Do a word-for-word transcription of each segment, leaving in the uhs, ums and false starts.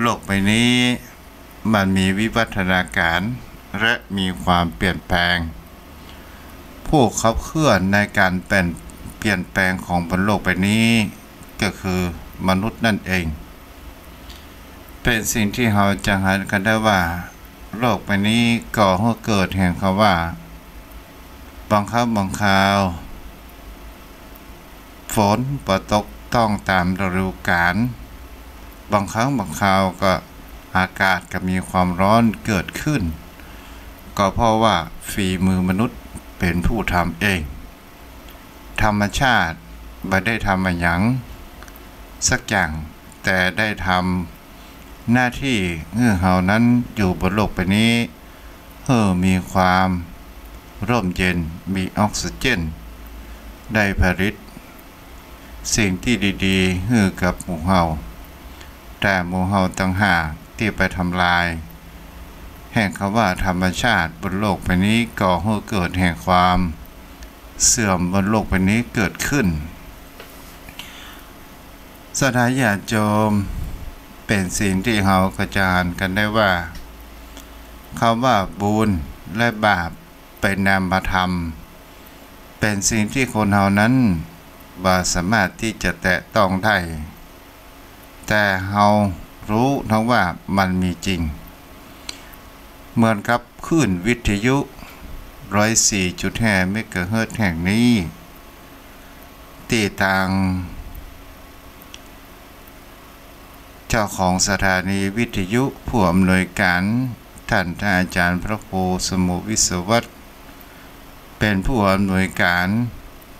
โลกใบนี้มันมีวิวัฒนาการและมีความเปลี่ยนแปลง ผู้ขับเคลื่อนในการเปลี่ยน เปลี่ยนแปลงของบนโลกใบนี้ ก็คือมนุษย์นั่นเอง เป๋นสิ่งตี้เฮาจะหันกั๋นได้ว่า โลกใบนี้ก่อหื้อเกิดแห่งกำว่า บางครั้งบางคราว ฝนบ่ตกต้องต๋ามฤดูกาล บางครั้งบางคราวก็อากาศก็มีความฮ้อนเกิดขึ้น ก็เพราะว่าฝีมือมนุษย์เป๋นผู้ทำเอง ธรรมชาติบ่ได้ทำอะหยังสักอย่าง แต่ได้ทำหน้าตี้หื้อเฮานั้นอยู่บนโลกใบนี้ หื้อมีความร่มเย็น มีออกซิเจน ได้ผลิตสิ่งตี้ดีๆ หื้อกับหมู่เฮา แต่หมู่เฮาต่างหากตี้ไปทำลาย แห่งกำว่าธรรมชาติบนโลกใบนี้ก่อหื้อเกิดแห่งความเสื่อมบนโลกใบนี้เกิดขึ้น ศรัทธาญาติโยม เป๋นสิ่งตี้เฮาก็จะหันกั๋นได้ว่า กำว่าบุญและบาปเป๋นนามธรรม เป๋นสิ่งตี้คนเฮานั้นบ่สามารถตี้จะแตะต้องได้ แต่เฮาฮู้เท่าว่ามันมีจริง เหมือนกับคลื่นวิทยุ ร้อยสี่จุดห้า เมกะเฮิรตซ์แห่งนี้ ตี้ตางเจ้าของสถานีวิทยุ ผู้อำนวยการ ต้านท่านอาจ๋ารย์พระครูสมุห์ วิศวัฒน์ เป๋นผู้อำนวยการ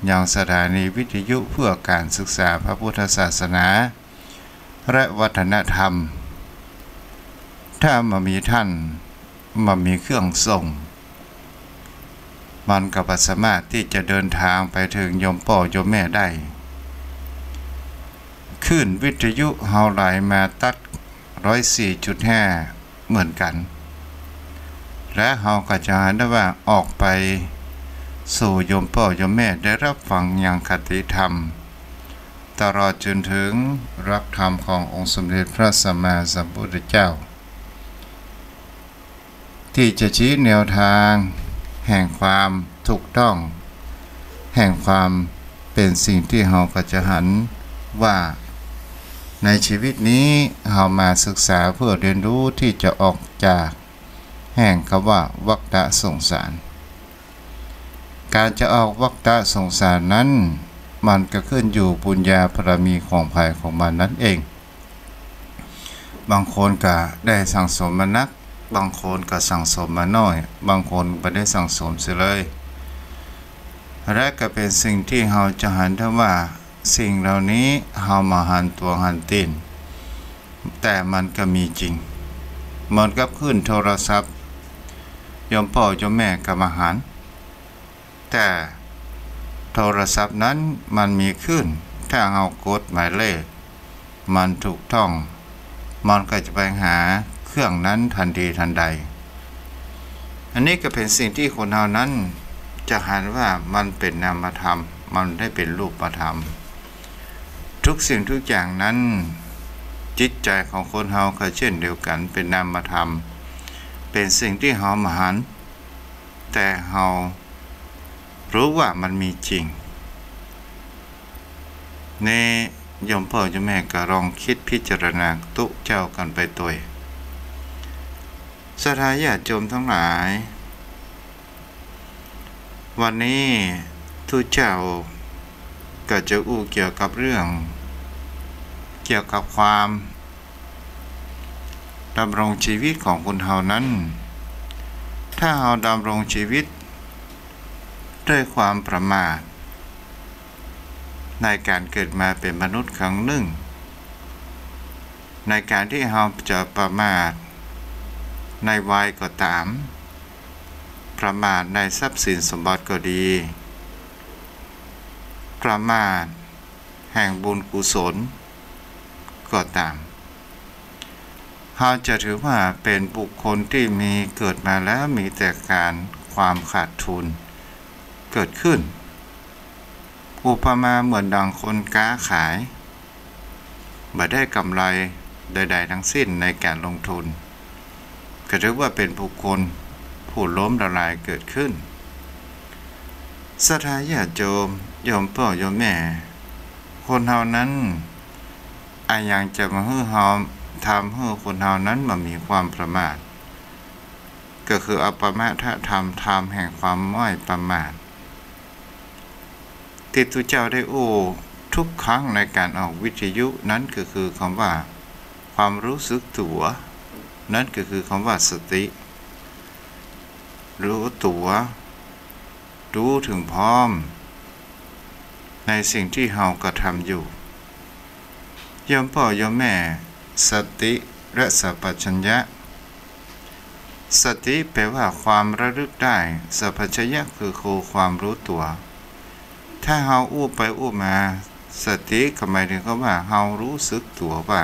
ยังสถานีวิทยุเพื่อการศึกษาพระพุทธศาสนา และวัฒนธรรม ถ้าบ่มีต้าน บ่มีเครื่องส่ง มันก็บ่สามารถตี้จะเดินตางไปเถิงโยมป้อโยมแม่ได้ คลื่นวิทยุเฮาไหลมาตั๊ด ร้อยสี่จุดห้า เหมือนกั๋น และเฮาก็จะหันได้ว่าออกไปสู่โยมป้อโยมแม่ได้ฮับฟังยังคติธรรม ตลอดจ๋นเถิงหลักธรรมขององค์สมเด็จพระสัมมาสัมพุทธเจ้า ตี้จะชี้แนวตางแห่งความถูกต้อง แห่งความเป๋นสิ่งตี้เฮาก็จะหันว่า ในชีวิตนี้เฮามาศึกษาเพื่อเรียนรู้ตี้จะออกจากแห่งกำว่าวัฏฏะสงสาร ก๋านจะออกวัฏฏะสงสารนั้น มันก็ขึ้นอยู่บุญญาบารมีของใผของมันนั้นเอง บางคนก็ได้สั่งสมมานัก บางคนก็สั่งสมมาน้อย บางคนบ่ได้สั่งสมเสียเลย และก็เป๋นสิ่งตี้เฮาจะหันได้ว่า สิ่งเหล่านี้เฮาบ่หันตั๋วหันตี๋น แต่มันก็มีจริง เหมือนกับคลื่นโทรศัพท์ โยมป้อโยมแม่ก็บ่หัน แต่โทรศัพท์นั้นมันมีคลื่น ถ้าเฮากดหมายเลข มันถูกต้อง มันก็จะไปหาเครื่องนั้นทันทีทันใด อันนี้ก็เป๋นสิ่งตี้คนเฮานั้นจะหันว่ามันเป๋นนามธรรม มันบ่ได้เป๋นรูปธรรม ทุกสิ่งทุกอย่างนั้น จิตใจ๋ของคนเฮาก็เช่นเดียวกั๋น เป๋นนามธรรม เป๋นสิ่งตี้เฮาบ่หัน แต่เฮาฮู้ว่ามันมีจริง นี่โยมป้อโยมแม่ก็ลองกึ๊ดพิจารณาตุ๊เจ้ากั๋นไปตวย ศรัทธาญาติโยมตังหลาย วันนี้ตุ๊เจ้าก็จะอู้เกี่ยวกับเรื่อง เกี่ยวกับความ ดำรงชีวิตของคนเฮานั้น ถ้าเฮาดำรงชีวิตด้วยความประมาท ในก๋านเกิดมาเป๋นมนุษย์ครั้งนึ่ง ในก๋านตี้เฮาจะประมาทในวัยก็ต๋าม ประมาทในทรัพย์สินสมบัติก็ดี ประมาทแห่งบุญกุศลก็ต๋าม เฮาจะถือว่าเป๋นบุคคลตี้มีเกิดมาแล้วมีแต่ก๋านความขาดทุนเกิดขึ้น อุปมาเหมือนดังคนก๊าขาย บ่ได้กำไร ใดๆ ทั้งสิ้นในก๋านลงทุน ก็ถือว่าเป๋นบุคคลผู้ล้มละลายเกิดขึ้น ศรัทธาญาติโยม โยมป้อโยมแม่ คนเฮานั้น อะหยังจะมาหื้อเฮา ทำหื้อคนเฮานั้นบ่มีความประมาท ก็คืออปมะทะธรรม ธรรมแห่งความไม่ประมาท ตี้ตุ๊เจ้าได้อู้ทุกครั้งในก๋านออกวิทยุ นั้นก็คือกำว่า ความรู้สึกตั๋ว นั้นก็คือกำว่าสติ รู้ตั๋ว รู้เถิงพร้อม ในสิ่งตี้เฮากระทำอยู่ โยมป้อโยมแม่ สติและสัมปชัญญะ สติแปลว่าความระลึกได้ สัมปชัญญะคือ คือความรู้ตั๋ว ถ้าเฮาอู้ไปอู้มา สติก็หมายเถิงกำว่าเฮารู้สึกตั๋วว่า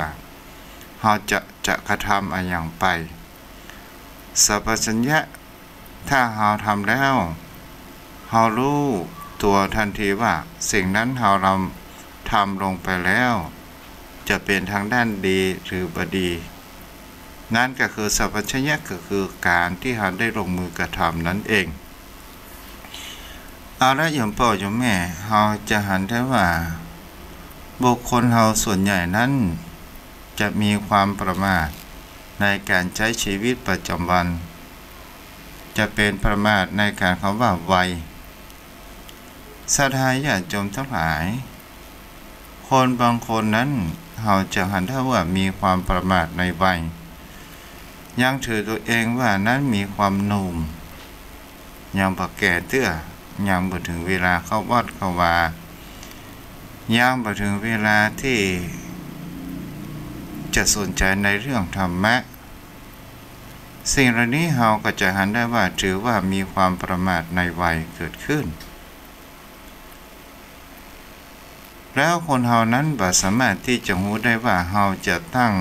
เฮาจะ จะกระทำอะหยังไป สัมปชัญญะ ถ้าเฮาทำแล้ว เฮารู้ตั๋วตันทีว่า สิ่งนั้นเฮาทำ ทำลงไปแล้ว จะเป๋นตางด้านดีหรือบ่ดี นั้นก็คือสัมปชัญญะ ก็คือก๋านตี้เฮาได้ลงมือกระทำนั้นเอง เอาละโยมป้อโยมแม่ เฮาจะหันได้ว่า บุคคลเฮาส่วนใหญ่นั้น จะมีความประมาทในก๋านใจ๊ชีวิตประจ๋ำวัน จะเป๋นประมาทในก๋านกำว่าไว ศรัทธาญาติโยมตังหลาย คนบางคนนั้น เฮาจะหันได้ว่ามีความประมาทในวัย ยังถือตั๋วเองว่านั้นมีความหนุ่ม ยังบ่แก่เตื้อ ยังบ่เถิงเวลาเข้าวัดเข้าวา ยังบ่เถิงเวลาตี้จะสนใจ๋ในเรื่องธรรมะ สิ่งเหล่านี้เฮาก็จะหันได้ว่าถือว่ามีความประมาทในวัยเกิดขึ้น แล้วคนเฮานั้นบ่สามารถตี้จะฮู้ได้ว่าเฮาจะตั้ง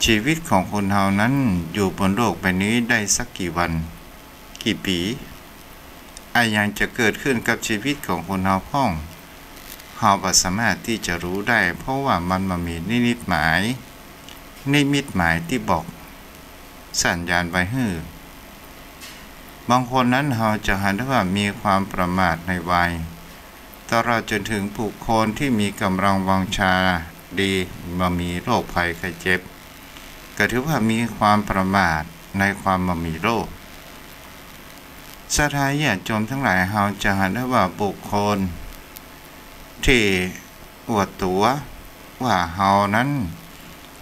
ชีวิตของคนเฮานั้นอยู่บนโลกใบนี้ได้สักกี่วัน กี่ปี๋ อะหยังจะเกิดขึ้นกับชีวิตของคนเฮาพ่อง เฮาบ่สามารถตี้จะฮู้ได้ เพราะว่ามันบ่มีนิมิตหมาย นิมิตหมายตี้บอกสัญญาณไว้หื้อ บางคนนั้นเฮาจะหันได้ว่ามีความประมาทในวัย ตลอดจนเถิงบุคคลตี้มีก๋ำลังวังชาดี บ่มีโรคภัยไข้เจ็บ ก็ถือว่ามีความประมาทในความบ่มีโรค ศรัทธาญาติโยมตังหลาย เฮาจะหันได้ว่าบุคคลตี้อวดตั๋วว่าเฮานั้น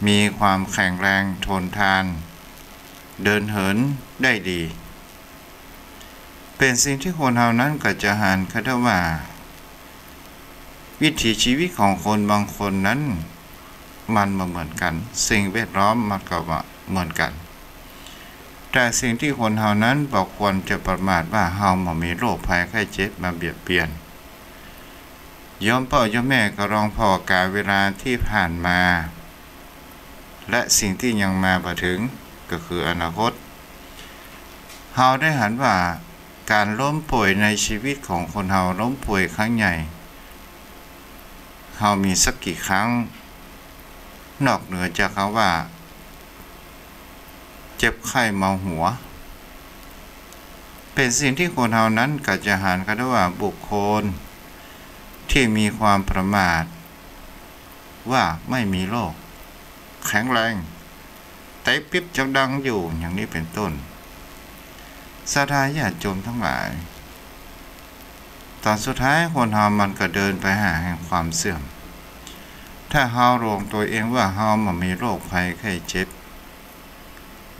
มีความแข็งแรงทนทาน เดินเหินได้ดี เป๋นสิ่งตี้คนเฮานั้นก็จะหันเขาได้ว่า วิถีชีวิตของคนบางคนนั้น มันบ่เหมือนกั๋น สิ่งแวดล้อมมันก็บ่เหมือนกั๋น แต่สิ่งตี้คนเฮานั้นบ่ควรจะประมาทว่าเฮาบ่มีโรคภัยไข้เจ็บมาเบียดเบียน โยมป้อโยมแม่ก็ลองผ่อกาลเวลาตี้ผ่านมา และสิ่งตี้ยังมาบ่เถิง ก็คืออนาคต เฮาได้หันว่าก๋านล้มป่วยในชีวิตของคนเฮา ล้มป่วยครั้งใหญ่ เฮามีสักกี่ครั้ง นอกเหนือจากกำว่า เจ็บไข้เมาหัว เป๋นสิ่งตี้คนเฮานั้นก็จะหันเขาได้ว่าบุคคลตี้มีความประมาทว่าไม่มีโรค แข็งแรง เตะปิ๊บยังดังอยู่ อย่างนี้เป๋นต้น ศรัทธาญาติโยมตังหลาย ต๋อนสุดท้ายคนเฮามันก็เดินไปหาแห่งความเสื่อม ถ้าเฮาหลงตั๋วเองว่าเฮาบ่มีโรคภัยไข้เจ็บ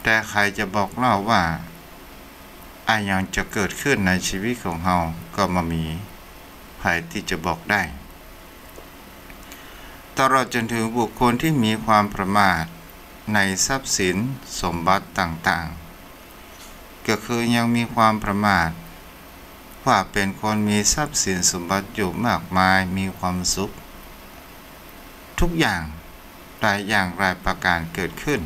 แต่ใผจะบอกเล่าว่า อะหยังจะเกิดขึ้นในชีวิตของเฮาก็บ่มีใผตี้จะบอกได้ ตลอดจนเถิงบุคคลตี้มีความประมาทในทรัพย์สินสมบัติต่างๆ ก็คือยังมีความประมาทว่าเป๋นคนมีทรัพย์สินสมบัติอยู่มากมาย มีความสุข ทุกอย่าง หลายอย่างหลายประก๋านเกิดขึ้น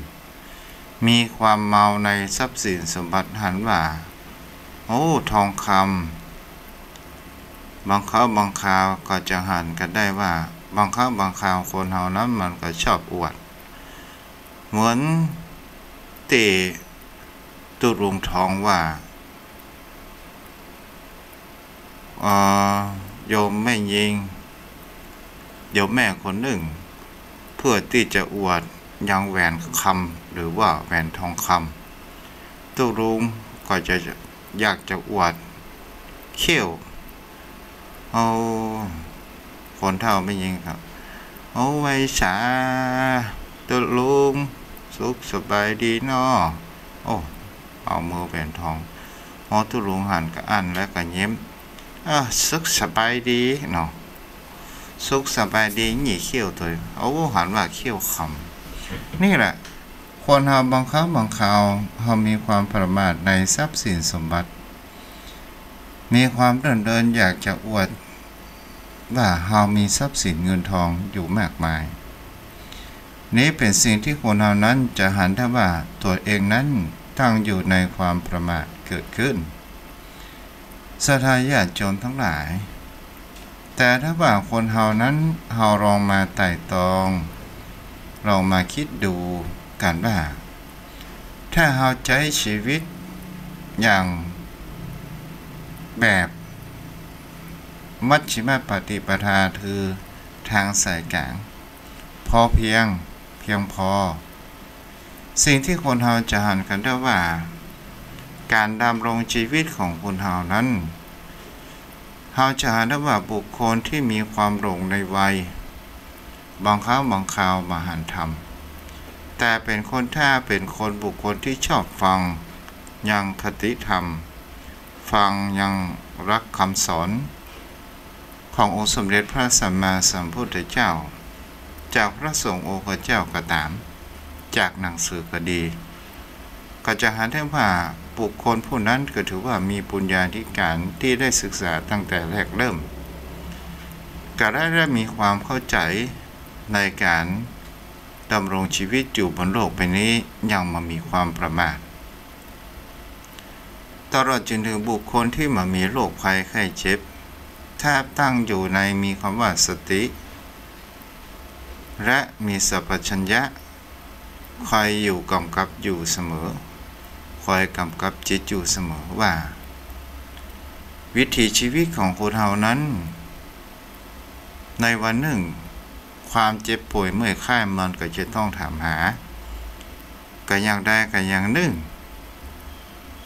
มีความเมาในทรัพย์สินสมบัติ หันว่า โอ้ ทองคำ บางคราวบางคราวก็จะหันกั๋นได้ว่า บางคราวบางคราวคนเฮานั้นมันก็ชอบอวด เหมือนตี้ตุ๊ลุงทองว่า เอ่อ โยมแม่ญิง โยมแม่คนนึ่ง เปื้อตี้จะอวดยังแหวนคำหรือว่าแหวนทองคำ ตุ๊ลุงก็จะอยากจะอวดเขี้ยว เอา คนเฒ่าแม่ญิงก็ เอา ไหว้สา ตุ๊ลุง สุขสบายดีเนาะ โอ้ เอามือแหวนทอง พอตุ๊ลุงหันก็อั้นแล้วก็ยิ้ม เออ สุขสบายดีเนาะ สุขสบายดี หยี่เขี้ยวตวย เอา หันว่าเขี้ยวคำ นี่แหละ คนเฮาบางครั้งบางคราว เฮามีความประมาทในทรัพย์สินสมบัติ มีความเดินเดินอยากจะอวดว่าเฮามีทรัพย์สินเงินทองอยู่มากมาย นี้เป๋นสิ่งที่คนเฮานั้นจะหันได้ว่าตั๋วเองนั้นตั้งอยู่ในความประมาทเกิดขึ้น ศรัทธาญาติโยมทั้งหลาย แต่ถ้าว่าคนเฮานั้น เฮาลองมาไตร่ตรอง ลองมาคิดดูกั๋นว่า ถ้าเฮาใจ๊ชีวิตอย่างแบบมัชฌิมปฏิปทา คือทางสายกลาง พอเพียง เพียงพอ สิ่งที่คนเฮาจะหันกั๋นได้ว่า ก๋านดำรงชีวิตของคนเฮานั้น เฮาจะหันได้ว่าบุคคลที่มีความหลงในวัย บางครั้งบางคราวบ่หันธรรม แต่เป๋นคน ถ้าเป๋นคนบุคคลที่ชอบฟังยังคติธรรม ฟังยังหลักคำสอน ขององค์สมเด็จพระสัมมาสัมพุทธเจ้า จากพระสงฆ์องค์เจ้าก็ต๋าม จากหนังสือก็ดี ก็จะหันได้ว่าบุคคลผู้นั้นก็ถือว่ามีปุญญาธิการที่ได้ศึกษาตั้งแต่แรกเริ่ม ก็ได้ ได้มีความเข้าใจ๋ในก๋านดำรงชีวิตอยู่บนโลกใบนี้อย่างบ่มีความประมาท ตลอดจนถึงบุคคลที่บ่มีโรคภัยไข้เจ็บ ถ้าตั้งอยู่ใน มีคำว่าสติ และมีสัมปชัญญะ คอยอยู่กำกับอยู่เสมอ คอยกำกับจิตอยู่เสมอว่า วิถีชีวิตของคนเฮานั้น ในวันนึ่ง ความเจ็บป่วยเมื่อยไข้มันก็จะต้องถามหา กะอย่างใดกะอย่างนึ่ง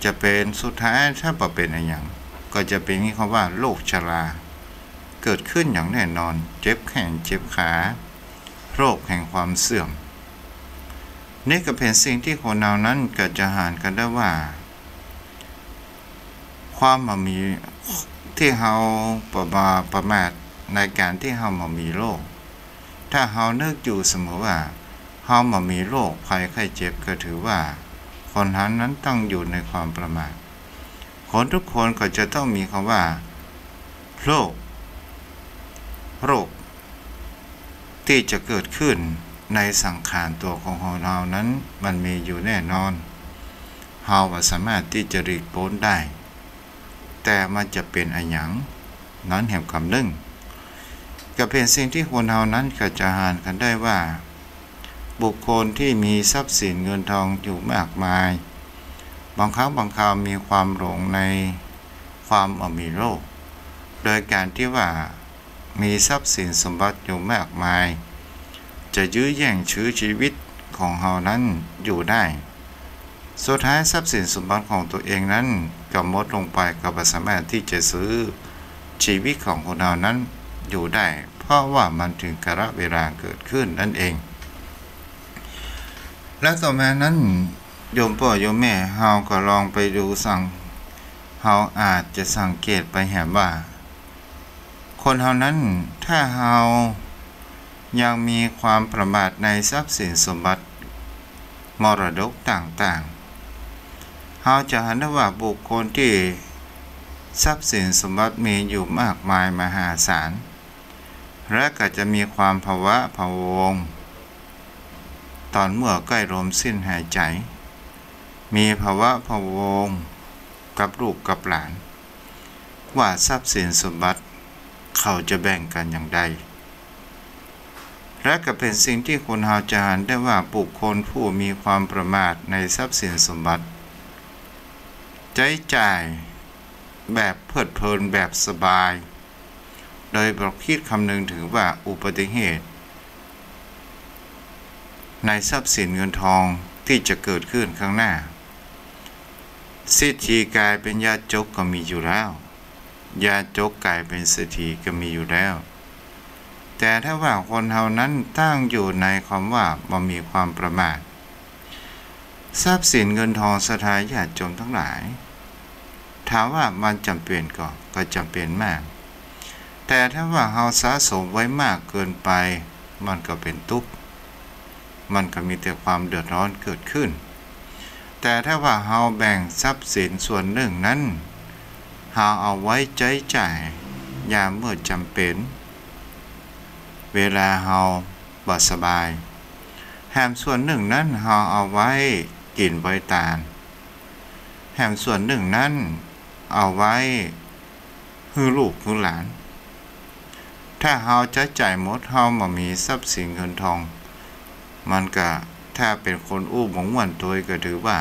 จะเป๋นสุดท้าย ถ้าบ่เป๋นอะหยัง ก็จะเป๋น มีคำว่าโรคชรา เกิดขึ้นอย่างแน่นอน เจ็บแข้งเจ็บขา โรคแห่งความเสื่อม นี่ก็เป๋นสิ่งที่คนเฮานั้นก็จะหันกั๋นได้ว่า ความบ่มี ตี้เฮาประมา ประมาทในก๋านตี้เฮาบ่มีโรค ถ้าเฮานึกอยู่เสมอว่า เฮาบ่มีโรคภัยไข้เจ็บ ก็ถือว่าคนนั้นนั้นตั้งอยู่ในความประมาท คนทุกคนก็จะต้องมีคำว่า โรค โรค ตี้จะเกิดขึ้นในสังขารตั๋วของเฮานั้น มันมีอยู่แน่นอน เฮาบ่สามารถตี้จะหลีกป๊นได้ แต่มันจะเป๋นอะหยัง นั้นแหมกำนึ่ง ก็เป๋นสิ่งที่คนเฮานั้นก็จะหันกั๋นได้ว่า บุคคลที่มีทรัพย์สินเงินทองอยู่มากมาย บางครั้งบางคราวมีความหลงในความบ่มีโรค โดยก๋านตี้ว่า มีทรัพย์สินสมบัติอยู่มากมาย จะยื้อแย่งยื้อชีวิตของเฮานั้นอยู่ได้ สุดท้ายทรัพย์สินสมบัติของตั๋วเองนั้นก็หมดลงไป ก็บ่สามารถตี้จะซื้อชีวิตของคนเฮานั้นอยู่ได้ เพราะว่ามันถึงกาลเวลาเกิดขึ้นนั่นเอง และต่อมานั้น โยมป้อโยมแม่ เฮาก็ลองไปดูสัง เฮาอาจจะสังเกตไปแหมว่า คนเฮานั้น ถ้าเฮายังมีความประมาทในทรัพย์สินสมบัติมรดกต่างๆ เฮาจะหันได้ว่าบุคคลตี้ทรัพย์สินสมบัติมีอยู่มากมายมหาศาล และก็จะมีความพะวะพะวง ต๋อนเมื่อใก้ล้มสิ้นหายใจ๋ มีพะวะพะวงกับลูกกับหลาน ว่าทรัพย์สินสมบัติเขาจะแบ่งกั๋นอย่างใด และก็เป๋นสิ่งตี้คนเฮาจะหันได้ว่าบุคคลผู้มีความประมาทในทรัพย์สินสมบัติ ใจ๊จ่ายแบบเพลิดเพลินแบบสบาย โดยบ่คิดคำนึงเถิงว่าอุบัติเหตุในทรัพย์สินเงินทองตี้จะเกิดขึ้นข้างหน้า เศรษฐีก๋ายเป๋นยากจนก็มีอยู่แล้ว ยากจนก๋ายเป๋นเศรษฐีก็มีอยู่แล้ว แต่ถ้าว่าคนเฮานั้นตั้งอยู่ในความว่าบ่มีความประมาท ทรัพย์สินเงินทองศรัทธาญาติโยมตังหลาย ถามว่ามันจ๋ำเป๋นก่อ ก็จ๋ำเป๋นมาก แต่ถ้าว่าเฮาสะสมไว้มากเกินไป มันก็เป๋นตุ๊กข์ มันก็มีแต่ความเดือดร้อนเกิดขึ้น แต่ถ้าว่าเฮาแบ่งทรัพย์สินส่วนนึ่งนั้น เฮาเอาไว้ใจ๊จ่ายยามเมื่อจ๋ำเป๋น เวลาเฮาบ่สบาย แหมส่วนนึ่งนั้นเฮาเอาไว้กิ๋นไว้ตาน แหมส่วนนึ่งนั้นเอาไว้หื้อลูกหื้อหลาน ถ้าเฮาใจ๊จ่ายหมด เฮาบ่มีทรัพย์สินเงินทอง มันก็ ถ้าเป๋นคนอู้บ่ม่วนตวยก็ถือว่า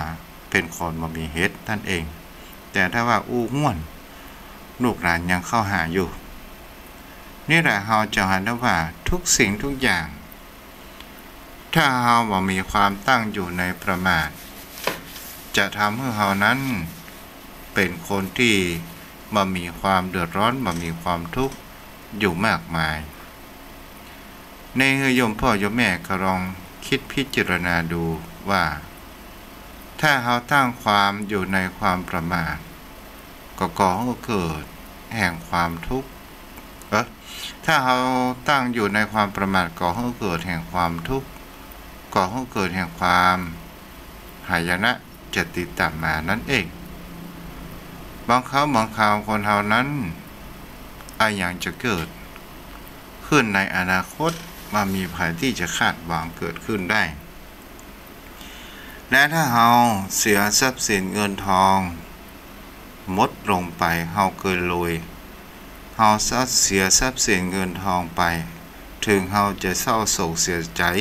เป๋นคนบ่มีเหตุนั่นเอง แต่ถ้าว่าอู้ม่วน ลูกหลานยังเข้าหาอยู่ นี่แหละเฮาจะหันได้ว่าทุกสิ่งทุกอย่าง ถ้าเฮาบ่มีความตั้งอยู่ในประมาท จะทำหื้อเฮานั้นเป๋นคนตี้บ่มีความเดือดร้อน บ่มีความทุกข์อยู่มากมาย ในหื้อโยมพ่อโยมแม่ก็ลองคิดพิจารณาดูว่า ถ้าเฮาตั้งความอยู่ในความประมาท ก็ก่อหื้อเกิดแห่งความทุกข์ เอ๊ะ ถ้าเฮาตั้งอยู่ในความประมาท ก่อหื้อเกิดแห่งความทุกข์ ก่อหื้อเกิดแห่งความหายนะจะติดตามมานั่นเอง บางครั้งบางคราวคนเฮานั้น อะหยังจะเกิดขึ้นในอนาคต บ่มีใผตี้จะคาดหวังเกิดขึ้นได้ และถ้าเฮาเสียทรัพย์สินเงินทองหมดลงไป เฮาเกยรวย เฮาเสียทรัพย์สินเงินทองไป เถิงเฮาจะเศร้าโศกเสียใจ๋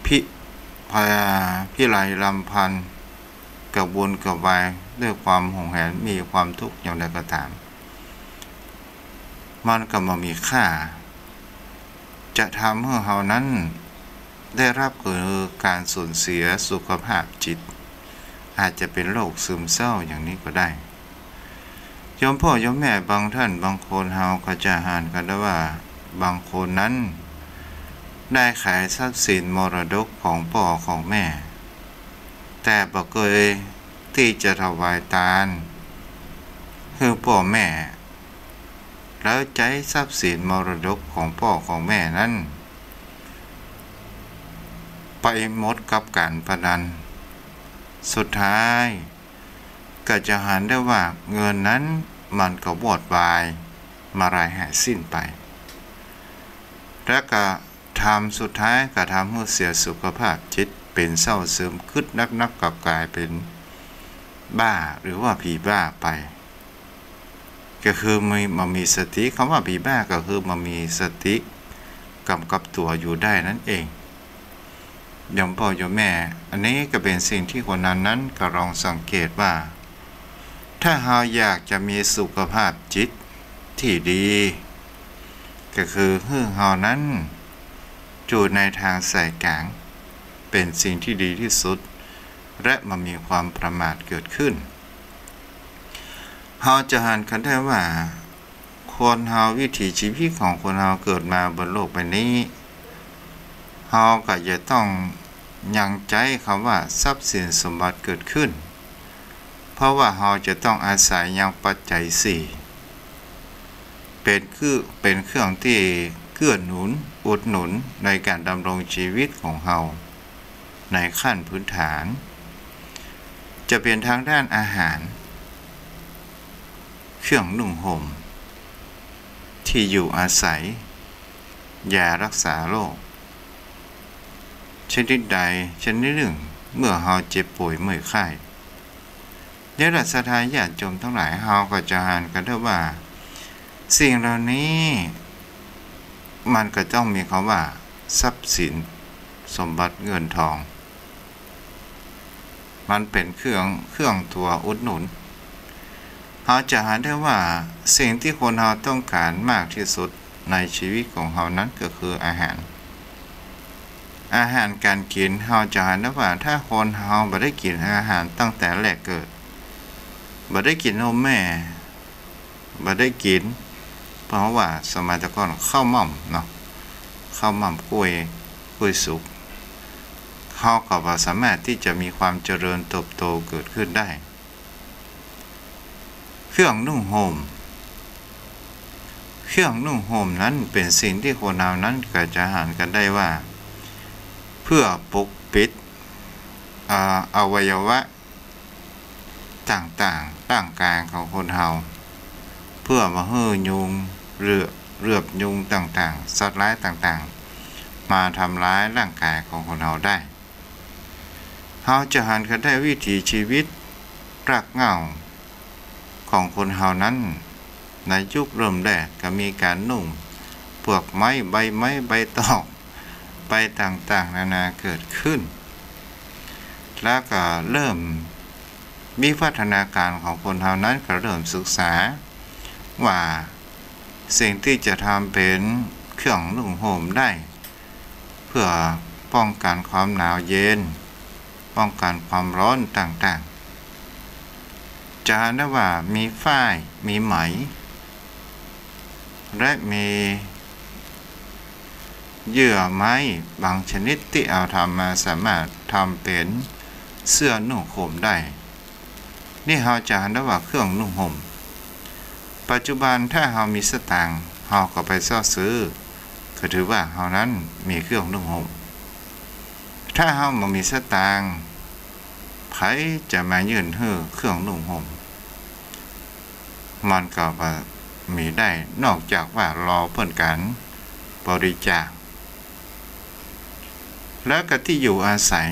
พิ- พ- พิไรรำพัน กระวนกระวายด้วยความหวงแหน มีความทุกข์อย่างใดก็ต๋าม มันก็บ่มีค่า จะทำหื้อเฮานั้นได้รับเกิดก๋านสูญเสียสุขภาพจิต อาจจะเป๋นโรคซึมเศร้าอย่างนี้ก็ได้ โยมพ่อโยมแม่บางท่านบางคน เฮาก็จะหันกั๋นได้ว่า บางคนนั้นได้ขายทรัพย์สินมรดกของป้อของแม่ แต่บ่เกยตี้จะถวายตานหื้อป้อแม่ แล้วใจ๊ทรัพย์สินมรดกของป้อของแม่นั้น ไปหมดกับก๋านพนัน สุดท้ายก็จะหันได้ว่าเงินนั้นมันก็วอดวาย มารายหายสิ้นไป และก็ทำสุดท้ายก็ทำหื้อเสียสุขภาพจิต เป๋นเศร้าซึม กึ๊ดนักๆ ก็ก๋ายเป๋นบ้าหรือว่าผีบ้าไป ก็คือบ่มีสติ กำว่าผีบ้าก็คือบ่มีสติก๋ำกับตั๋วอยู่ได้นั่นเอง โยมพ่อโยมแม่ อันนี้ก็เป๋นสิ่งตี้คนนั้นนั้นก็ลองสังเกตว่า ถ้าเฮาอยากจะมีสุขภาพจิตตี้ดี ก็คือหื้อเฮานั้นอยู่ในตางสายก๋าง เป๋นสิ่งตี้ดีตี้สุด และบ่มีความประมาทเกิดขึ้น เฮาจะหันกั๋นได้ว่า คนเฮา วิถีชีวิตของคนเฮาเกิดมาบนโลกใบนี้ เฮาก็จะต้องยังใจ๊กำว่าทรัพย์สินสมบัติเกิดขึ้น เพราะว่าเฮาจะต้องอาศัยยังปัจจัยสี่ เป๋นคือ เป๋นเครื่องตี้เกื้อหนุน อุดหนุนในก๋านดำรงชีวิตของเฮา ในขั้นพื้นฐาน จะเป๋นตางด้านอาหาร เครื่องนุ่งห่ม ตี้อยู่อาศัย ยารักษาโรค ชนิดใดชนิดนึ่ง เมื่อเฮาเจ็บป่วยเมื่อยไข้ นี่แหละศรัทธาญาติโยมตังหลาย เฮาก็จะหันกั๋นได้ว่า สิ่งเหล่านี้ มันก็ต้องมีกำว่า ทรัพย์สินสมบัติเงินทอง มันเป๋นเครื่อง เครื่องตั๋วอุดหนุน เฮาจะหันได้ว่าสิ่งตี้คนเฮาต้องก๋านมากตี้สุดในชีวิตของเฮานั้นก็คืออาหาร อาหารก๋านกิ๋น เฮาจะหันได้ว่าถ้าคนเฮาบ่ได้กิ๋นอาหารตั้งแต่แรกเกิด บ่ได้กิ๋นนมแม่ บ่ได้กิ๋น เพราะว่าสมัยแต่ก่อนข้าวหม่ำเนาะ ข้าวหม่ำก้วย ก้วยสุก เฮาก็บ่สามารถตี้จะมีความเจริญเติบโตเกิดขึ้นได้ เครื่องนุ่งห่ม เครื่องนุ่งห่มนั้นเป๋นสิ่งตี้คนเฮานั้นก็จะหันกั๋นได้ว่า เพื่อปกปิด อ่า อวัยวะต่างๆ ร่างก๋ายของคนเฮา เพื่อบ่หื้อยุง เหลือบ เหลือบยุงต่างๆ สัตว์ร้ายต่างๆ มาทำร้ายร่างก๋ายของคนเฮาได้ เฮาจะหันกั๋นได้วิถีชีวิตรากเหง้าของคนเฮานั้น ในยุคเริ่มแรกก็มีก๋านนุ่งเปลือกไม้ ใบไม้ ใบตอง ไปต่างๆ นานาเกิดขึ้น แล้วก็เริ่มมีพัฒนาก๋ารของคนเฮานั้นก็เริ่มศึกษาว่าสิ่งตี้จะทำเป๋นเครื่องนุ่งห่มได้ เพื่อป้องกั๋นความหนาวเย็น ป้องกั๋นความฮ้อนต่างๆ จะหันได้ว่ามีฝ้าย มีไหม และมีเยื่อไม้บางชนิดตี้เอาทำมาสามารถทำเป๋นเสื้อนุ่งห่มได้ นี่เฮาจะหันได้ว่าเครื่องนุ่งห่ม ปัจจุบันถ้าเฮามีสตางค์ เฮาก็ไปเซาะซื้อ ก็ถือว่าเฮานั้นมีเครื่องนุ่งห่ม ถ้าเฮาบ่มีสตางค์ ใผจะมายื่นหื้อเครื่องนุ่งห่ม มันก็บ่มีได้ นอกจากว่ารอเปิ้นก๋านบริจาค แล้วก็ตี้อยู่อาศัย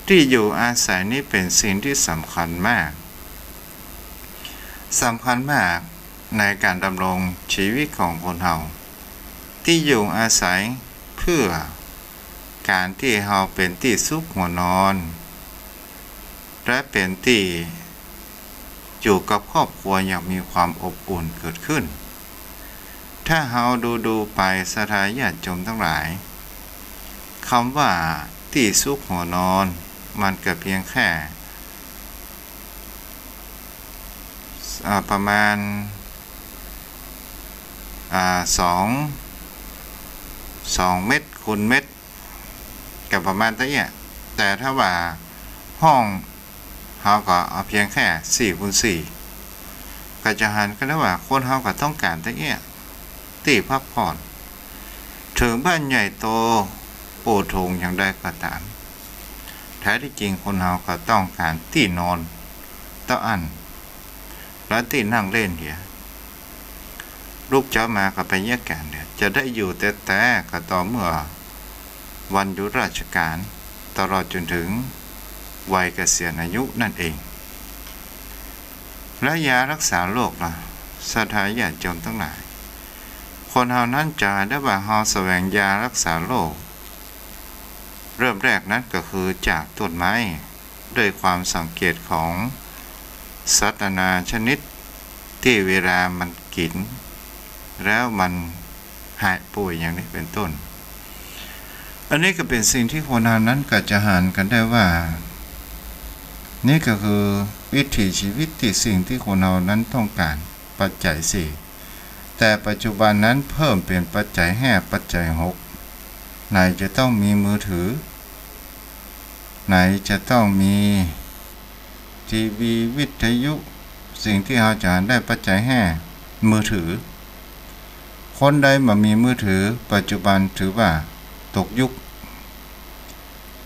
ตี้อยู่อาศัยนี้เป๋นสิ่งตี้สำคัญมาก สำคัญมากในก๋านดำรงชีวิตของคนเฮา ตี้อยู่อาศัยเพื่อก๋านตี้เฮาเป๋นตี้ซุกหัวนอน และเป๋นตี้อยู่กับครอบครัวอย่างมีความอบอุ่นเกิดขึ้น ถ้าเฮาดูๆ ไปศรัทธาญาติโยมตังหลาย กำว่าตี้ซุกหัวนอน มันก็เปียงแค่ อ่า ประมาณ อ่า สอง สองเมตรคูณเมตร ก็ประมาณเต้าอี้ แต่ถ้าว่าห้องเฮาก็เอาเปียงแค่สี่คูณสี่ ก็จะหันกั๋นได้ว่าคนเฮาก็ต้องก๋านเต้าอี้ ตี้พักผ่อน เถิงบ้านใหญ่โต ปูถงอย่างใดก็ต๋าม แท้ตี้จริงคนเฮาก็ต้องก๋านตี้นอนเต้าอั้น และตี้นั่งเล่นเหีย ลุกเจ๊ามาก็ไปเยียะก๋านเหีย จะได้อยู่แต๊ๆ ก็ต่อเมื่อวันหยุดราชก๋าน ตลอดจ๋นเถิงวัยเกษียณอายุนั่นเอง และยารักษาโรคล่ะ ศรัทธาญาติโยมตังหลาย คนเฮานั้นจะได้ว่าเฮาแสวงยารักษาโรค เริ่มแรกนั้นก็คือจากต้นไม้ ด้วยความสังเกตของสัตว์นานาชนิดตี้เวลามันกิ๋นแล้วมันหายป่วยอย่างนี้เป๋นต้น อันนี้ก็เป๋นสิ่งตี้คนเฮานั้นก็จะหันกั๋นได้ว่า นี่ก็คือวิถีชีวิตตี้สิ่งตี้คนเฮานั้นต้องก๋าน ปัจจัยสี่ แต่ปัจจุบันนั้นเพิ่มเป๋นปัจจัยห้า ปัจจัยหก ไหนจะต้องมีมือถือ ไหนจะต้องมีทีวี วิทยุ สิ่งตี้เฮาจะหันได้ปัจจัยห้า มือถือ คนใดบ่มีมือถือ ปัจจุบันถือว่าตกยุค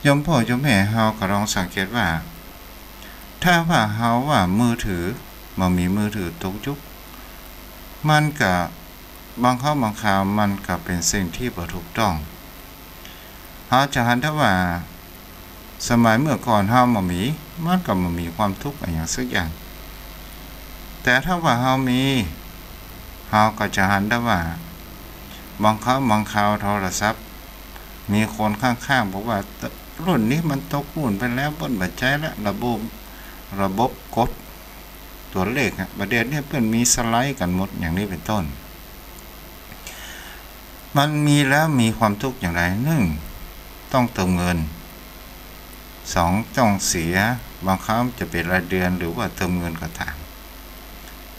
โยมพ่อโยมแม่เฮาก็ลองสังเกตว่า ถ้าว่าเฮาว่ามือถือ บ่มีมือถือตกยุค มันก็บางครั้งบางคราวมันก็เป๋นสิ่งตี้บ่ถูกต้อง เฮาจะหันได้ว่า สมัยเมื่อก่อนเฮาบ่มี มันก็บ่มีความทุกข์อะหยังสักอย่าง แต่ถ้าว่าเฮามี เฮาก็จะหันได้ว่า บางครั้งบางคราวโทรศัพท์ มีคนข้างๆ บอกว่า รุ่นนี้มันตกรุ่นไปแล้ว เปิ้นบ่ใจ๊ละ ระบบ ระบบกดตั๋วเลขอะ บ่าเดี่ยวนี้เปิ้นมีสไลด์กั๋นหมด อย่างนี้เป๋นต้น มันมีแล้วมีความทุกข์อย่างไร นึ่ง ต้องเติมเงิน สอง ต้องเสีย บางครั้งจะเป๋นรายเดือนหรือว่าเติมเงินก็ต๋าม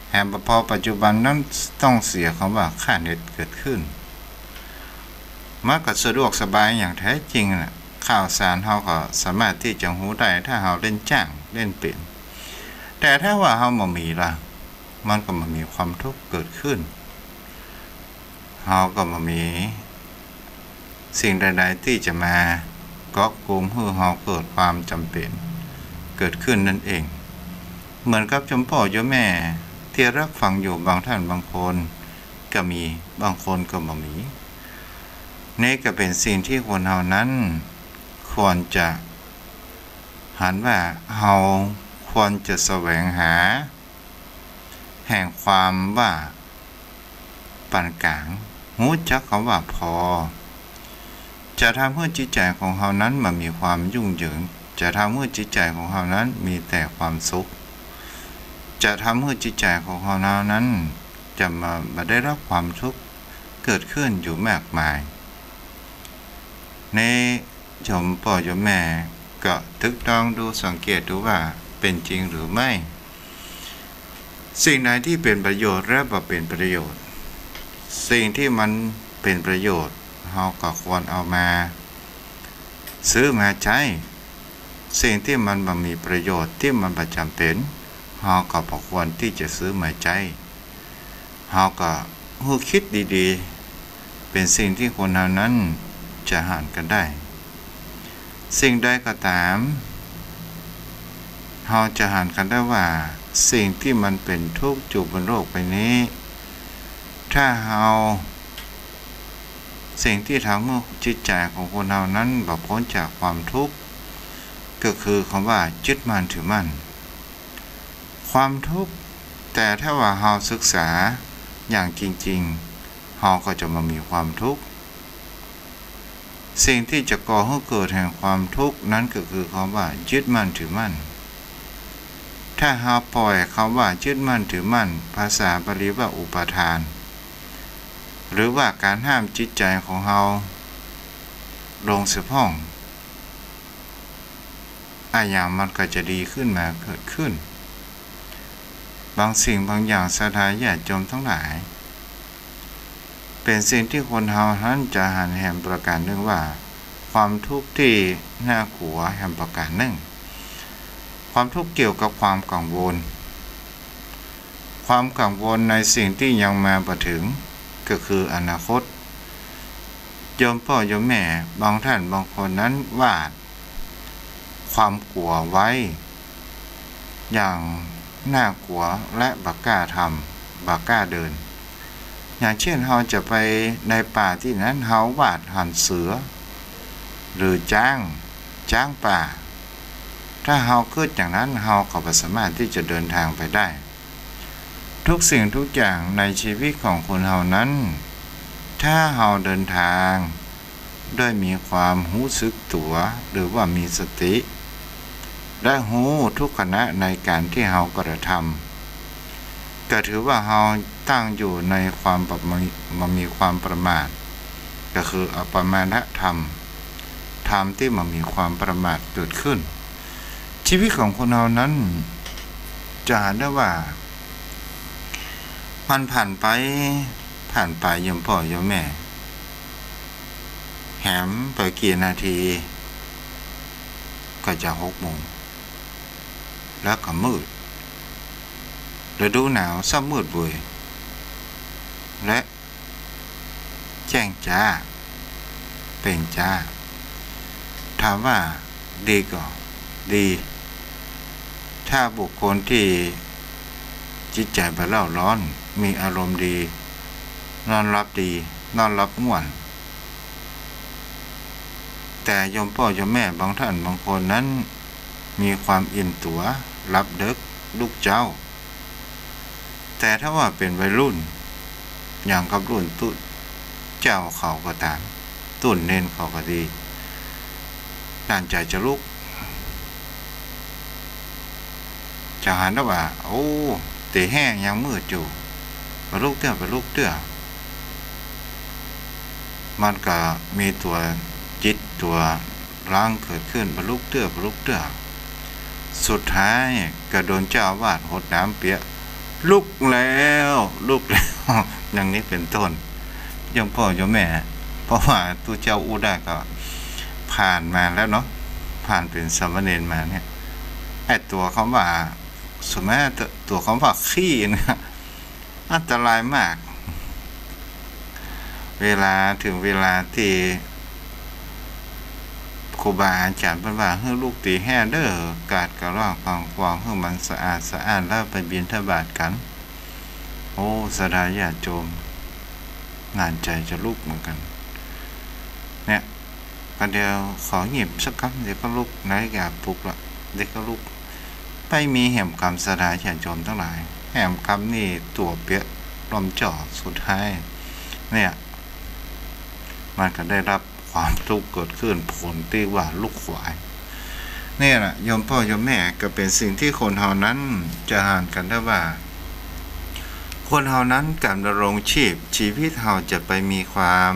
แหมบ่พอ ปัจจุบันนั้นต้องเสียกำว่าค่าเน็ตเกิดขึ้น มันก็สะดวกสบายอย่างแท้จริงน่ะ ข่าวสารเฮาก็สามารถตี้จะฮู้ได้ ถ้าเฮาเล่นจ้างเล่นเป๋น แต่ถ้าว่าเฮาบ่มีล่ะ มันก็บ่มีความทุกข์เกิดขึ้น เฮาก็บ่มีสิ่งใดๆ ตี้จะมาก๊อกกุมหื้อเฮาเกิดความจ๋ำเป๋นเกิดขึ้นนั่นเอง เหมือนกับโยมป้อโยมแม่ตี้ฮับฟังอยู่ บางท่านบางคนก็มี บางคนก็บ่มี นี่ก็เป๋นสิ่งตี้คนเฮานั้นควรจะหันว่า เฮาควรจะแสวงหา แห่งความว่าปานก๋าง ฮู้จักกำว่าพอ จะทำหื้อจิตใจ๋ของเฮานั้นบ่มีความยุ่งเหยิง จะทำหื้อจิตใจ๋ของเฮานั้นมีแต่ความสุข จะทำหื้อจิตใจ๋ของเฮานั้นจะมา บ่ได้ฮับความทุกข์เกิดขึ้นอยู่มากมาย นี่ โยมป้อโยมแม่ก็ตึกตรองดู สังเกตดูว่าเป๋นจริงหรือไม่ สิ่งใดตี้เป๋นประโยชน์และบ่เป๋นประโยชน์ สิ่งตี้มันเป๋นประโยชน์ เฮาก็ควรเอามาซื้อมาใจ๊ สิ่งตี้มันบ่มีประโยชน์ ตี้มันบ่จ๋ำเป๋น เฮาก็บ่ควรตี้จะซื้อมาใจ๊ เฮาก็หื้อคิดดีๆ เป๋นสิ่งตี้คนเฮานั้นจะหันกั๋นได้ สิ่งใดก็ต๋าม เฮาจะหันกั๋นได้ว่า สิ่งตี้มันเป๋นทุกข์อยู่บนโลกใบนี้ ถ้าเฮา สิ่งตี้ทำหื้อจิตใจ๋ของคนเฮานั้นบ่ป๊นจากความทุกข์ ก็คือกำว่ายึดมั่นถือมั่น ความทุกข์ แต่ถ้าว่าเฮาศึกษาอย่างจริงๆ เฮาก็จะบ่มีความทุกข์ สิ่งตี้จะก่อหื้อเกิดแห่งความทุกข์นั้นก็คือกำว่ายึดมั่นถือมั่น ถ้าเฮาปล่อยกำว่ายึดมั่นถือมั่น ภาษาบาลีว่าอุปาทาน หรือว่าก๋านห้ามจิตใจ๋ของเฮาลงเสียพ่อง อะหยังมันก็จะดีขึ้นมาเกิดขึ้น บางสิ่งบางอย่าง ศรัทธาญาติโยมตังหลาย เป๋นสิ่งตี้คนเฮานั้นจะหันแหมประก๋านนึ่งว่า ความทุกข์ตี้น่ากลัวแหมประก๋านนึ่ง ความทุกข์เกี่ยวกับความกังวล ความกังวลในสิ่งตี้ยังมาบ่เถิง ก็คืออนาคต โยมป้อโยมแม่บางท่านบางคนนั้นหว่านความกลัวไว้อย่างน่ากลัวและบ่กล้าทำ บ่กล้าเดิน อย่างเช่น เฮาจะไปในป่าตี้นั้น เฮาหว่านหันเสือ หรือจ๊าง จ๊างป่า ถ้าเฮากึ๊ดอย่างนั้น เฮาก็บ่สามารถตี้จะเดินทางไปได้ ทุกสิ่งทุกอย่างในชีวิตของคนเฮานั้น ถ้าเฮาเดินทางโดยมีความฮู้สึกตั๋ว หรือว่ามีสติ และฮู้ทุกขณะในก๋านตี้เฮากระทำ ก็ถือว่าเฮาตั้งอยู่ในความประมาท บ่มีความประมาท ก็คืออัปปมาทธรรม ธรรมตี้บ่มีความประมาทเกิดขึ้น ชีวิตของคนเฮานั้นจะหันได้ว่า มันผ่านไป ผ่านไป โยมป้อโยมแม่ แหมไปกี่นาที ก็จะหกโมง แล้วก็มืด ฤดูหนาวซ้ำมืดเวย และ แจ้งจ๊า เปล่งจ๊า ถามว่าดีก่อ ดี ถ้าบุคคลตี้จิตใจ๋บ่เล่าร้อน มีอารมณ์ดี นอนหลับดี นอนหลับม่วน แต่โยมป้อโยมแม่บางท่านบางคนนั้น มีความอิ่มตั๋ว หลับเดิ็ก ลุกเจ๊า แต่ถ้าว่าเป๋นวัยรุ่น อย่างกับรุ่นตุ๊ เจ้าเขาก็ต๋าม ตุ๊นเณรเขาก็ดี หนานใจ๋จะลุก จะหันว่า โอ้ ตี๋แห้ยังมืดอยู่ บ่ลุกเตื้อ บ่ลุกเตื้อ มันก็มีตั๋วจิตตั๋ว รั้งเกิดขึ้น บ่ลุกเตื้อ บ่ลุกเตื้อ สุดท้ายก็โดนเจ้าอาวาสหดน้ำเปียะ ลุกแล้ว ลุกแล้ว อย่างนี้เป๋นต้น โยมป้อโยมแม่ เพราะว่าตุ๊เจ้าอู้ได้ก็ผ่านมาแล้วเนาะ ผ่านเป๋นสามเณรมาเนี่ย ไอ้ตั๋วกำว่า สมมติตั๋วกำว่าขี้เนี่ย อันตรายมาก เวลา เถิงเวลาตี้ครูบาอาจารย์เปิ้นว่า หื้อลุกตี๋แห้เด้อ กวาดกะลอกกวางๆ หื้อมันสะอาดสะอ้าน แล้วไปบิณฑบาตกั๋น โอ้ ศรัทธาญาติโยม หนานใจ๋จะลุกเหมือนกั๋น เนี่ย ก็เดี๋ยวขอหยิบสักกำ เดี๋ยวก็ลุก นาฬิกาปลุกละ เดี๋ยวก็ลุก ไปมีแหมกำ ศรัทธาญาติโยมตังหลาย แหมกำนี่ตั๋วเปียะ ลมเจาะ สุดท้าย เนี่ย มันก็ได้รับความทุกข์เกิดขึ้น ผลตี้ว่าลุกขวาย เนี่ยแหละ โยมป้อโยมแม่ ก็เป๋นสิ่งตี้คนเฮานั้นจะหันกั๋นได้ว่า คนเฮานั้นก๋านดำรงชีพ ชีวิตเฮาจะไปมีความ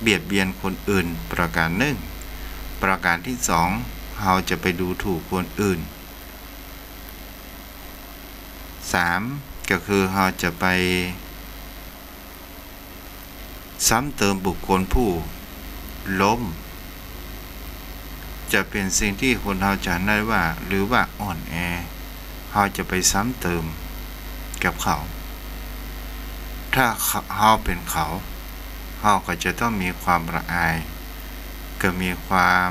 เบียดเบียนคนอื่นประก๋านนึ่ง ประก๋านตี้สอง เฮาจะไปดูถูกคนอื่น สาม ก็คือเฮาจะไปซ้ำเติมบุคคลผู้ล้ม จะเป๋นสิ่งตี้คนเฮาจะหันได้ว่า หรือว่าอ่อนแอ เฮาจะไปซ้ำเติมกับเขา ถ้าเฮาเป๋นเขา เฮาก็จะต้องมีความละอาย ก็มีความ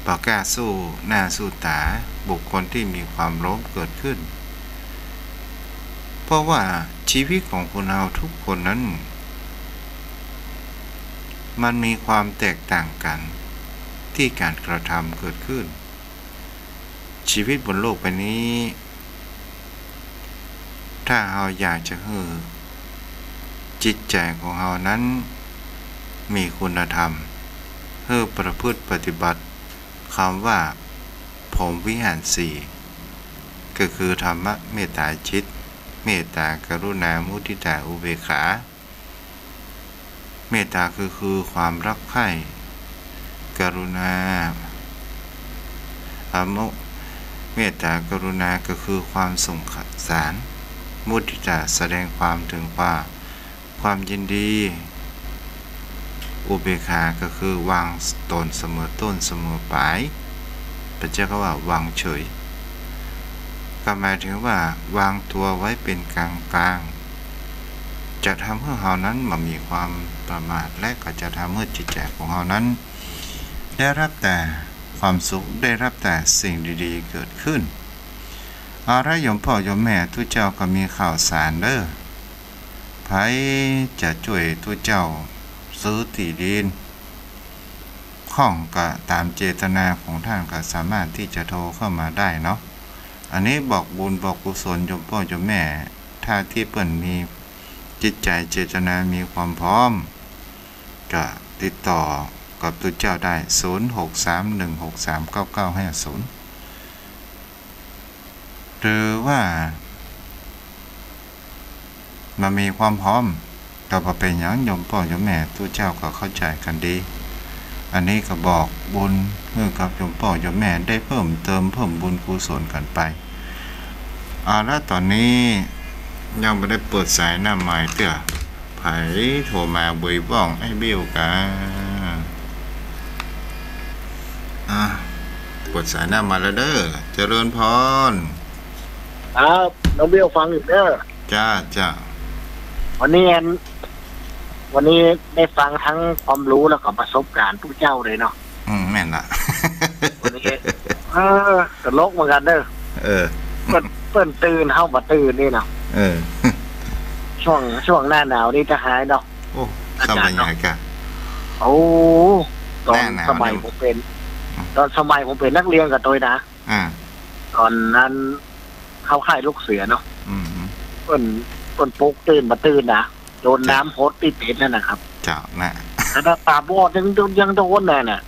บ่กล้าสู้หน้าสู้ต๋าบุคคลตี้มีความล้มเกิดขึ้น เพราะว่าชีวิตของคนเฮาทุกคนนั้น มันมีความแตกต่างกั๋นตี้ก๋านกระทำเกิดขึ้น ชีวิตบนโลกใบนี้ ถ้าเฮาอยากจะหื้อจิตใจ๋ของเฮานั้นมีคุณธรรม หื้อประพฤติปฏิบัติกำว่าพรหมวิหารสี่ ก็คือธรรมะ เมตตาจิต เมตตา กรุณา มุทิตา อุเบกขา เมตตาก็คือความรักใคร่ กรุณา อโม เมตตา กรุณา ก็คือความสงสาร มุทิตา แสดงความถึงความ ความยินดี อุเบกขา ก็คือวางต๋นเสมอต้นเสมอปลาย เปิ้นจะเรียกว่าวางเฉย ก็หมายถึงว่าวางตั๋วไว้เป๋นก๋างๆ จะทำหื้อเฮานั้นบ่มีความประมาท และก็จะทำหื้อจิตใจ๋ของเฮานั้น ได้ฮับแต่ความสุข ได้ฮับแต่สิ่งดีๆ เกิดขึ้น เอาละ โยมป้อโยมแม่ ตุ๊เจ้าก็มีข่าวสารเด้อ ใผจะจ้วยตุ๊เจ้าซื้อตี้ดิน ข้องก็ต๋ามเจตนาของต้านก็สามารถตี้จะโทรเข้ามาได้เนาะ อันนี้บอกบุญบอกกุศลโยมป้อโยมแม่ ถ้าตี้เปิ้นมีจิตใจ๋เจตนามีความพร้อม ก็ติดต่อกับตุ๊เจ้าได้ ศูนย์หกสามหนึ่งหกสามเก้าเก้าห้าศูนย์ หรือว่าบ่มีความพร้อม ก็บ่เป๋นหยัง โยมป้อโยมแม่ตุ๊เจ้าก็เข้าใจ๋กั๋นดี อันนี้ก็บอกบุญหื้อกับโยมป้อโยมแม่ได้เพิ่มเติมเพิ่มบุญกุศลกั๋นไป เอาละ ต๋อนนี้ยังบ่ได้เปิดสายหน้าไมค์เตื้อ ใผโทรมาบุยบ้องไอ้บิ้วกา อ่ะ เปิดสายหน้ามาแล้วเด้อ เจริญพร ครับ น้องเบี้ยวฟังอยู่เด้อ จ้า จ้า วันนี้อัน วันนี้ได้ฟังทั้งความรู้แล้วก็ประสบการณ์ตุ๊เจ้าเลยเนาะ อืม แม่นละ วันนี้ เออ ตลกเหมือนกั๋นเด้อ เออ เปิ้น เปิ้นตื่น เฮาบ่ตื่นนี่เนาะ เออ ช่วง ช่วงหน้าหนาวนี่จะหายเนาะ โอ้ อากาศเนาะ ซ้ำบรรยากาศ โอ้ ต๋อน หน้าหนาว สมัย นี่ ผมเป๋น อืม ต๋อนสมัยผมเป๋นนักเรียนก็โตยนะ อ่า ต๋อนนั้นเข้าค่ายลูกเสือเนาะ อืม เปิ้น เปิ้น ปิ้นปลุกเต้นบ่ตื่นนะ โดนน้ำหดตี้เต็นท์นั่นนะครับ เจ้า นะ ขนาดต๋าบอดยัง ยังโดนน่ะนะ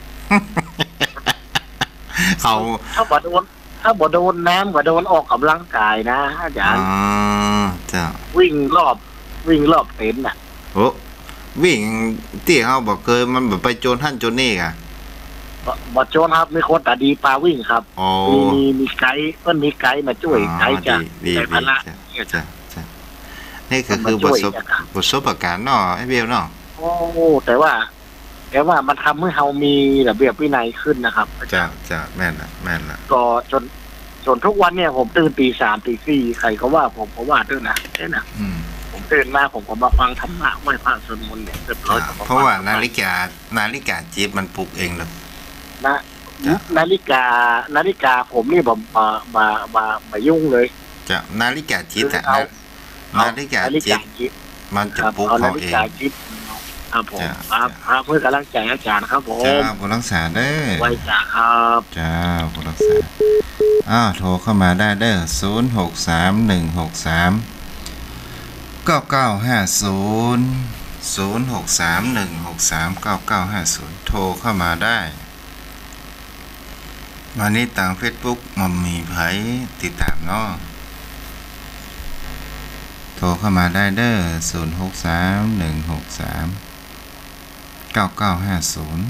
เขา ถ้าบ่โดน ถ้าบ่โดนน้ำก็โดนออกกำลังกายนะอาจ๋ารย์ อ๋อ เจ้า วิ่งรอบ วิ่งรอบเต็นท์น่ะ โอ้ วิ่งตี้เฮาบ่เกย มันบ่ไปโจนหั้นโจนนี่ก่ะ บ่ บ่โจนครับ มีคนต๋าดีพาวิ่งครับ อ๋อ มี มี มีไกด์ เปิ้นมีไกด์มาจ้วย อ๋อ ไกด์จาก ดี ดี ไกด์พละ ดี เจ้า เนี่ย เจ้า เจ้า นี่ก็คือ เปิ้นมาจ้วย ประสบ นะครับ ประสบการณ์เนาะ ไอ้เบลเนาะ โอ้ แต่ว่า แต่ว่ามันทำหื้อเฮามีระเบียบวินัยขึ้นนะครับ เจ้า เจ้า แม่นละ แม่นละ ก็จน จนทุกวันเนี่ยผมตื่นตีสามตีสี่ ใครก็ว่าผมก็ว่าด้วยนะ เนี่ยนะ อืม ผมตื่นมาผมก็มาฟังธรรมะ ไหว้พระสวดมนต์เนี่ย เรียบร้อย เจ้า ก็มาฟังธรรมะ เพราะว่านาฬิกา นาฬิกาจิตมันปลุกเองเลย นะ เจ้า นาฬิกา นาฬิกาผมนี่บ่ บ่ บ่ บ่ บ่ยุ่งเลย เจ้า นาฬิกาจิตอะ คือเอา นะ เอา นาฬิกาจิต นาฬิกาจิต มันจะ ครับ ปลุก เอา เฮา นาฬิกา เอง จิต ครับผม เจ้า ครับ เจ้า ครับ เพื่อกำลังใจ๋อาจ๋ารย์ครับผม เจ้า ผู้รักษาเด้อ ไหว้จ้าครับ เจ้า ผู้รักษา อ้าว โทรเข้ามาได้เด้อ ศูนย์หกสาม หนึ่งหกสาม เก้าเก้าห้าศูนย์ ศูนย์หกสาม หนึ่งหกสาม เก้าเก้าห้าศูนย์ โทรเข้ามาได้ วันนี้ตางเฟซบุ๊กบ่มีใผติดต๋ามเนาะ โทรเข้ามาได้เด้อ ศูนย์หกสาม หนึ่งหกสาม เก้าเก้าห้าศูนย์